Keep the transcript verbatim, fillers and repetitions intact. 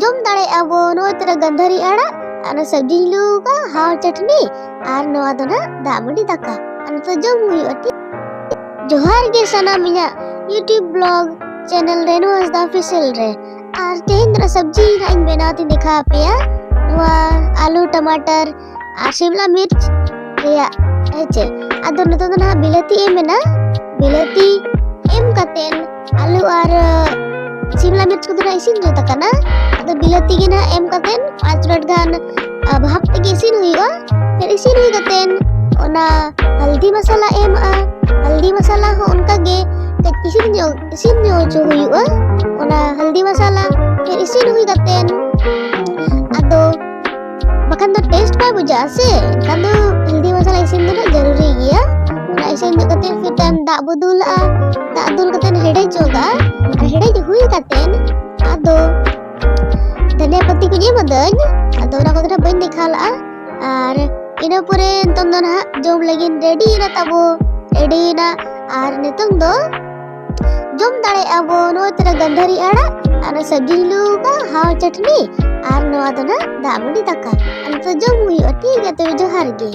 ᱡᱚᱢ ᱫᱟᱲᱮᱭᱟᱜᱼᱟ ᱵᱚ ᱱᱚᱜᱼᱚᱭ ᱛᱚᱨᱟ ᱜᱟᱹᱱᱫᱷᱟᱹᱨᱤ ᱟᱲᱟᱜ, ᱟᱨ ᱚᱱᱟ ᱥᱚᱵᱽᱡᱤᱧ ᱞᱩ ᱟᱠᱟᱫ, ᱦᱟᱣ ᱪᱟᱴᱱᱤ, ᱟᱨ ᱱᱚᱣᱟ ᱫᱚ ᱱᱟᱦᱟᱜ ᱫᱟᱜ ᱢᱟᱹᱰᱤ ᱫᱟᱠᱟ᱾ ᱟᱨ ᱱᱤᱛᱚᱜ ᱡᱚᱢ ᱦᱩᱭᱩᱜᱼᱟ, ᱴᱷᱤᱠ? ᱡᱚᱦᱟᱨ ᱜᱮ ᱥᱟᱱᱟᱢ ᱤᱧᱟᱹᱜ YouTube vlog channel ᱨᱮ, ᱱᱚᱣᱟ ᱦᱟᱸᱥᱫᱟ Official ᱨᱮ᱾ ᱟᱨ ᱛᱮᱦᱮᱧ ᱫᱚ ᱥᱚᱵᱽᱡᱤ ᱱᱟᱦᱟᱜ ᱤᱧ ᱵᱮᱱᱟᱣ ᱛᱤᱧ ᱫᱮᱠᱷᱟᱣ ᱟᱯᱮᱭᱟ᱾ ᱱᱚᱣᱟ ᱟᱹᱞᱩ, ᱴᱟᱢᱟᱴᱟᱨ ᱟᱨ ᱥᱤᱢᱞᱟ ᱢᱤᱨᱪ ᱨᱮᱭᱟᱜ ᱦᱮᱸᱪᱮ᱾ ᱟᱫᱚ ᱱᱤᱛᱚᱜ ᱫᱚ ᱱᱟᱦᱟᱜ ᱵᱤᱞᱟᱹᱛᱤ ᱮᱢ ᱮᱱᱟ, ᱵᱤᱞᱟᱹᱛᱤ ᱮᱢ ᱠᱟᱛᱮᱱ ᱟᱹᱞᱩ ᱟᱨ ᱥᱤᱢᱞᱟ ᱢᱤᱨᱪ ᱠᱚᱫᱚ ᱱᱟᱦᱟᱜ ᱤᱥᱤᱱ ᱡᱩᱛ ᱟᱠᱟᱱᱟ᱾ ᱟᱫᱚ ᱵᱤᱞᱟᱹᱛᱤ ᱜᱮ ᱱᱟᱦᱟᱜ ᱮᱢ ᱠᱟᱛᱮᱱ ᱯᱟᱸᱪ ᱢᱤᱱᱤᱴ ᱜᱟᱱ ᱟ, ᱵᱷᱟᱯ ᱛᱮᱜᱮ ᱤᱥᱤᱱ ᱦᱩᱭᱩᱜᱼᱟ᱾ ᱯᱷᱤᱨ ᱤᱥᱤᱱ ᱦᱩᱭ ᱠᱟᱛᱮᱱ ᱚᱱᱟ ᱦᱟᱞᱫᱤ ᱢᱟᱥᱟᱞᱟ ᱮᱢᱟᱜᱼᱟ᱾ ᱦᱟᱞᱫᱤ ᱢᱟᱥᱟᱞᱟ ᱦᱚᱸ ᱚᱱᱠᱟ ᱜᱮ ᱠᱟᱹᱡ ᱤᱥᱤᱱ ᱧᱚᱜ, ᱤᱥᱤᱱ ᱧᱚᱜ ᱦᱚᱪᱚ ᱦᱩᱭᱩᱜᱼᱟ᱾ ᱚᱱᱟ ᱦᱟᱞᱫᱤ ᱢᱟᱥᱟᱞᱟ ᱯᱷᱤᱨ ᱤᱥᱤᱱ ᱦᱩᱭ ᱠᱟᱛᱮᱱ, ᱟᱫᱚ ᱵᱟᱠᱷᱟᱱ ᱫᱚ taste ᱵᱟᱭ ᱵᱩᱡᱷᱟᱹᱜᱼᱟ ᱥᱮ᱾ ᱮᱱᱠᱷᱟᱱ ᱫᱚ ᱦᱟᱞᱫᱤ ᱢᱟᱥᱟᱞᱟ ᱤᱥᱤᱱ ᱫᱚ ᱱᱟᱜ ᱡᱟᱹᱨᱩᱨᱤ ᱜᱮᱭᱟ᱾ ᱚᱱᱟ ᱤᱥᱤᱱ ᱧᱚᱜ ᱠᱟᱛᱮᱱ ᱯᱷᱤᱨ ᱛᱟᱭᱚᱢ ᱫᱟᱜ ᱵᱚ ᱫᱩᱞᱟᱜᱼᱟ᱾ ᱫᱟᱜ ᱫᱩᱞ ᱠᱟᱛᱮᱱ ᱦᱮᱰᱮᱡ ᱧᱚᱜᱟ᱾ ᱟᱨ ᱦᱮᱰᱮᱡ ᱦᱩᱭ ᱠᱟᱛᱮᱱ ᱟᱫᱚ ᱫᱷᱟᱱᱤᱭᱟ ᱯᱟᱹᱛᱤ ᱠᱚᱧ ᱮᱢ ᱟᱹᱫᱟᱹᱧ᱾ ᱟᱫᱚ ᱚᱱᱟ ᱠᱚᱫᱚ ᱱᱟᱜ ᱵᱟᱹᱧ ᱫᱮᱠᱷᱟᱣ ᱞᱟᱜᱼᱟ᱾ ᱟᱨ ᱤᱱᱟᱹ ᱯᱚᱨᱮ ᱱᱤᱛᱚᱝ ᱫᱚ ᱱᱟᱦᱟᱜ ᱡᱚᱢ ᱞᱟᱹᱜᱤᱫ ready ᱮᱱᱟ ᱛᱟᱵᱚ, ready ᱮᱱᱟ᱾ ᱟᱨ ᱱᱤᱛᱚᱝ ᱫᱚ ᱡᱚᱢ ᱫᱟᱲᱮᱭᱟᱜᱼᱟ ᱵᱚ ᱱᱚᱜᱼᱚᱭ ᱛᱚᱨᱟ ᱜᱟᱹᱱᱫᱷᱟᱹᱨᱤ ᱟᱲᱟᱜ ᱟᱨ ᱚᱱᱟ ᱥᱚᱵᱽᱡᱤᱧ ᱞᱩ ᱟᱠᱟᱫ, ᱦᱟᱣ ᱪᱟᱴᱱᱤ, ᱟᱨ ᱱᱚᱣᱟ ᱫᱚ ᱱᱟᱦᱟᱜ ᱫᱟᱜ ᱢᱟᱹᱰᱤ ᱫᱟᱠᱟ᱾ ᱟᱨ ᱱᱤᱛᱚᱜ ᱡᱚᱢ ᱦᱩᱭᱩᱜᱼᱟ, ᱴᱷᱤᱠ ᱜᱮᱭᱟ? ᱛᱚᱵᱮ ᱡᱚᱦᱟᱨ ᱜᱮ᱾